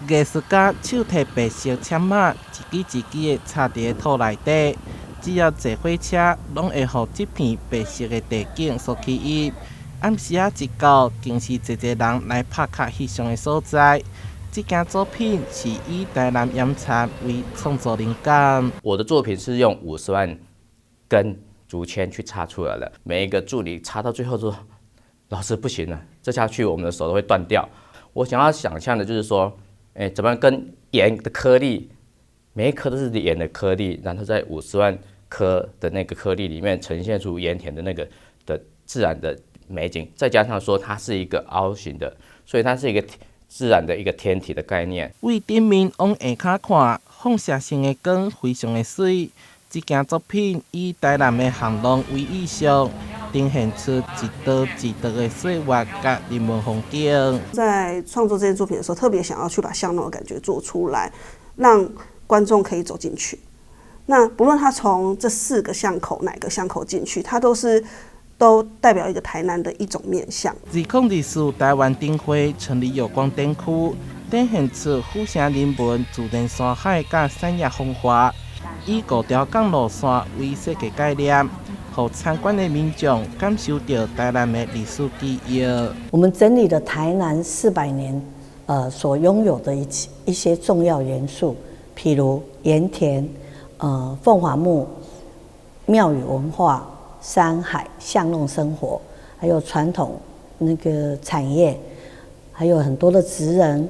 藝術家手提白色籤仔，一支一支的插佇土內底，只要坐火車，攏會予這片白色的地景所吸引。暗時仔一到，更是濟濟人來拍卡翕相的所在。這件作品是以台南岩田為創作靈感。我的作品是用50萬根竹籤去插出來的，每一個助理插到最後說：“老師不行了，這下去我們的手都會斷掉。”我想要想象的就是說，怎麼跟鹽的顆粒，每一顆都是鹽的顆粒，然後在50萬顆的那個顆粒裡面呈現出鹽田的那個的自然的美景，再加上說它是一個凹形的，所以它是一個自然的一個天體的概念。對頂面往下跤看，放射性的光非常的媠。這件作品以台南的巷弄為意象，呈現出一道一道的歲月佮人文風景。在創作這件作品的時候，特別想要去把巷弄的感覺做出來，讓觀眾可以走進去。那不論他從這四個巷口哪個巷口進去，他都是都代表一個台南的一種面向。2024台灣燈會成立有光展區，展現出府城人文、自然山海佮產業風華，以五條鋼路線為設計概念，予參觀的民眾感受著台南的歷史記憶。我們整理了台南400年，所擁有的一些重要元素，譬如鹽田、鳳凰木、廟宇文化、山海、巷弄生活，還有傳統那個產業，還有很多的職人、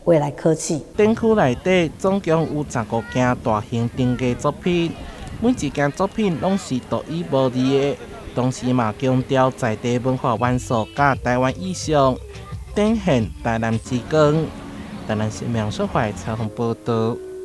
未來科技。展區內底總共有15件大型燈藝作品，每一件作品攏是獨一無二的，同時嘛強調在地文化元素佮台灣意象，展現台南之光。台南新聞小懷採訪報導。